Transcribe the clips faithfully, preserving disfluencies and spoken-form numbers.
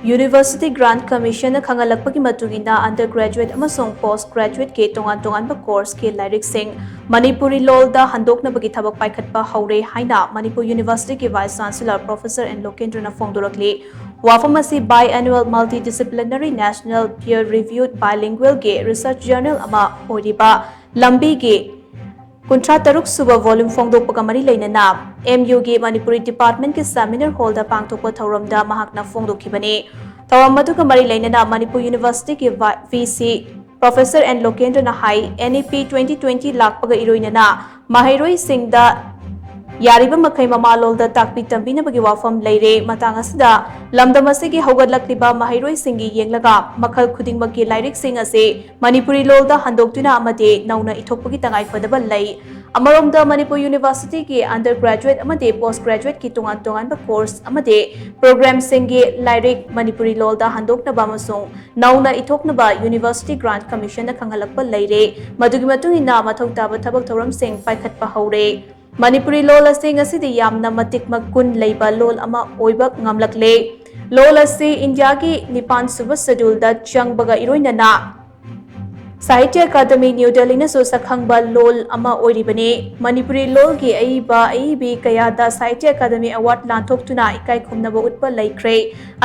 University Grant Commission ꯅ ꯈꯪꯍꯜꯂꯛꯄꯒꯤ ꯃꯇꯨꯡ ꯏꯟꯅ, undergraduate ꯑꯃꯁꯨꯡ post graduate ꯀꯤ ꯇꯣꯉꯥꯟ ꯇꯣꯉꯥꯟꯕ course ꯀꯤ ꯂꯥꯏꯔꯤꯛꯁꯤꯡ ꯃꯅꯤꯄꯨꯔꯤ ꯂꯣꯜꯗ ꯍꯟꯗꯣꯛꯅꯕꯒꯤ ꯊꯕꯛ ꯄꯥꯏꯈꯠꯄ ꯍꯧꯔꯦ ꯍꯥꯏꯅ ꯃꯅꯤꯄꯨꯔ University ꯒꯤ Vice Chancellor Professor N ꯂꯣꯀꯦꯟꯗ꯭ꯔꯅ ꯐꯣꯡꯗꯣꯔꯛꯂꯤ꯫ ꯋꯥꯐꯝ ꯑꯁꯤ biannual multidisciplinary national peer reviewed bilingual ꯒꯤ research journal ꯑꯃ ꯑꯣꯏꯔꯤꯕ ꯂꯝꯕꯤꯒꯤ ꯀꯨꯟꯊ꯭ꯔꯥ ꯇꯔꯨꯛ ꯁꯨꯕ volume ꯐꯣꯡꯗꯣꯛꯄꯒ ꯃꯔꯤ ꯂꯩꯅꯅ M U ꯒꯤ ꯃꯅꯤꯄꯨꯔꯤ department ꯀꯤ seminar hall ꯗ ꯄꯥꯡꯊꯣꯛꯄ ꯊꯧꯔꯝꯗ ꯃꯍꯥꯛꯅ ꯐꯣꯡꯗꯣꯛꯈꯤꯕꯅꯤ꯫ ꯊꯧꯔꯝ ꯑꯗꯨꯒ ꯃꯔꯤ ꯂꯩꯅꯅ ꯃꯅꯤꯄꯨꯔ University ꯒꯤ ꯚꯥꯏ-, V C Professor N ꯂꯣꯀꯦꯟꯗ꯭ꯔꯅ ꯍꯥꯏ, N E P twenty twenty ꯂꯥꯛꯄꯒ ꯏꯔꯣꯏꯅꯅ ꯃꯍꯩꯔꯣꯏꯁꯤꯡꯗ ꯌꯥꯔꯤꯕ ꯃꯈꯩ ꯃꯃꯥꯂꯣꯟꯗ ꯇꯥꯛꯄꯤ ꯇꯝꯕꯤꯅꯕꯒꯤ ꯋꯥꯐꯝ ꯂꯩꯔꯦ꯫ ꯃꯇꯥꯡ ꯑꯁꯤꯗ ꯂꯝꯗꯝ ꯑꯁꯤꯒꯤ ꯍꯧꯒꯠꯂꯛꯂꯤꯕ ꯃꯍꯩꯔꯣꯏꯁꯤꯡꯒꯤ ꯌꯦꯡꯂꯒ ꯃꯈꯜ ꯈꯨꯗꯤꯡꯃꯛꯀꯤ ꯂꯥꯏꯔꯤꯛꯁꯤꯡ ꯑꯁꯤ ꯃꯅꯤꯄꯨꯔꯤ ꯂꯣꯜꯗ ꯍꯟꯗꯣꯛꯇꯨꯅ ꯑꯃꯗꯤ ꯅꯧꯅ ꯏꯊꯣꯛꯄꯒꯤ ꯇꯉꯥꯏꯐꯗꯕ ꯂꯩ꯫ ꯑꯃꯔꯣꯝꯗ ꯃꯅꯤꯄꯨꯔ University ꯒꯤ undergraduate ꯑꯃꯗꯤ post graduate ꯀꯤ ꯇꯣꯉꯥꯟ ꯇꯣꯉꯥꯟꯕ course ꯑꯃꯗꯤ program ꯁꯤꯡꯒꯤ ꯂꯥꯏꯔꯤꯛ ꯃꯅꯤꯄꯨꯔꯤ ꯂꯣꯜꯗ ꯍꯟꯗꯣꯛꯅꯕ ꯑꯃꯁꯨꯡ ꯅꯧꯅ ꯏꯊꯣꯛꯅꯕ University Grant Commission ꯅ ꯈꯪꯍꯜꯂꯛꯄ ꯂꯩꯔꯦ꯫ ꯃꯗꯨꯒꯤ ꯃꯇꯨꯡ ꯏꯟꯅ ꯃꯊꯧ ꯇꯥꯕ ꯊꯕꯛ ꯊꯧꯔꯝꯁꯤꯡ ꯄꯥꯏꯈꯠꯄ ꯍꯧꯔꯦ꯫ ꯃꯅꯤꯄꯨꯔꯤ ꯂꯣꯜ ꯑꯁꯤ ꯉꯁꯤꯗꯤ ꯌꯥꯝꯅ ꯃꯇꯤꯛ ꯃꯒꯨꯟ ꯂꯩꯕ ꯂꯣꯜ ꯑꯃ ꯑꯣꯏꯕ ꯉꯝꯂꯛꯂꯦ꯫ ꯂꯣꯜ ꯑꯁꯤ ꯏꯟꯗꯤꯌꯥꯒꯤ ꯅꯤꯄꯥꯟ ꯁꯨꯕ schedule ꯗ ꯆꯪꯕꯒ ꯏꯔꯣꯏꯅꯅ ꯁꯥꯍꯤꯇ꯭ꯌ ꯑꯦꯀꯥꯗꯃꯤ ꯅ꯭ꯌꯨ ꯗꯦꯜꯂꯤꯅꯁꯨ ꯁꯛꯈꯪꯕ ꯂꯣꯜ ꯑꯃ ꯑꯣꯏꯔꯤꯕꯅꯤ꯫ ꯃꯅꯤꯄꯨꯔꯤ ꯂꯣꯜꯒꯤ ꯑꯏꯕ ꯑꯏꯕꯤ ꯀꯌꯥꯗ ꯁꯥꯍꯤꯇ꯭ꯌ ꯑꯦꯀꯥꯗꯃꯤ award ꯂꯥꯟꯊꯣꯛꯇꯨꯅ ꯏꯀꯥꯏ ꯈꯨꯝꯅꯕ ꯎꯠꯄ ꯂꯩꯈ꯭ꯔꯦ꯫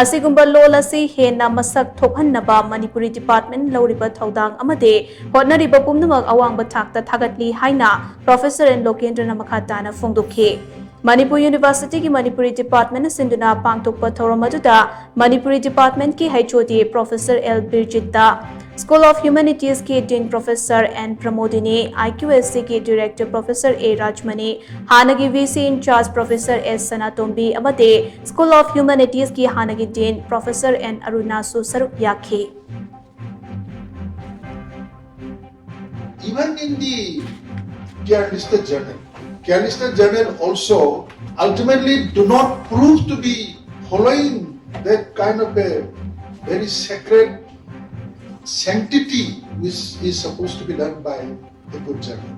ꯑꯁꯤꯒꯨꯝꯕ ꯂꯣꯜ ꯑꯁꯤ ꯍꯦꯟꯅ ꯃꯁꯛ ꯊꯣꯛꯍꯟꯅꯕ ꯃꯅꯤꯄꯨꯔꯤ department ꯂꯧꯔꯤꯕ ꯊꯧꯗꯥꯡ ꯑꯃꯗꯤ ꯍꯣꯠꯅꯔꯤꯕ ꯄꯨꯝꯅꯃꯛ ꯑꯋꯥꯡꯕ ꯊꯥꯛꯇ ꯊꯥꯒꯠꯂꯤ ꯍꯥꯏꯅ Professor N ꯂꯣꯀꯦꯟꯗ꯭ꯔꯅ ꯃꯈꯥ ꯇꯥꯅ ꯐꯣꯡꯗꯣꯛꯈꯤ꯫ ꯃꯅꯤꯄꯨꯔ University ꯒꯤ ꯃꯅꯤꯄꯨꯔꯤ department ꯅ ꯁꯤꯟꯗꯨꯅ ꯄꯥꯡꯊꯣꯛꯄ ꯊꯧꯔꯝ ꯑꯗꯨꯗ ꯃꯅꯤꯄꯨꯔꯤ department ꯀꯤ H O D Professor L ꯕꯤꯔꯖꯤꯠꯇ, School of Humanities ꯀꯤ Dean Professor N Pramodini, I Q S C ꯒꯤ Director Professor A ꯔꯥꯖꯃꯅꯤ, ꯍꯥꯟꯅꯒꯤ V C in charge Professor S ꯁꯅꯥꯇꯣꯝꯕꯤ ꯑꯃꯗꯤ School of Humanities ꯀꯤ ꯍꯥꯟꯅꯒꯤ Dean Professor N ꯑꯔꯨꯅꯥꯁꯨ ꯁꯔꯨꯛ ꯌꯥꯈꯤ꯫ Even in the Care List Journal, Care List Journal also ultimately do not prove to be following that kind of a very sacred sanctity which is supposed to be done by a good journal.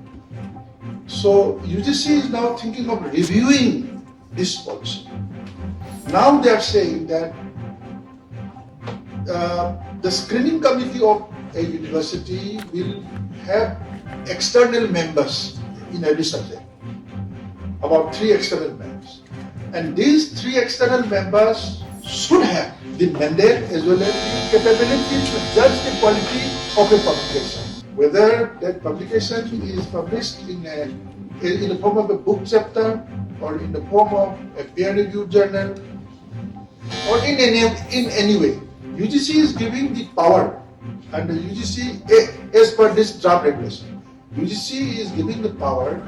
So U G C is now thinking of reviewing this policy. Now they are saying that Uh, the screening committee of a university will have external members in every subject, about three external members. And these three external members should have the mandate as well as the capability to judge the quality of a publication. Whether that publication is published in a in the form of a book chapter or in the form of a peer-reviewed journal or in any in any way. U G C is giving the power, and the U G C, eh, as per this draft regulation, U G C is giving the power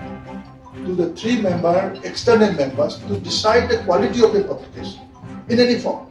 to the three member external members to decide the quality of a publication in any form.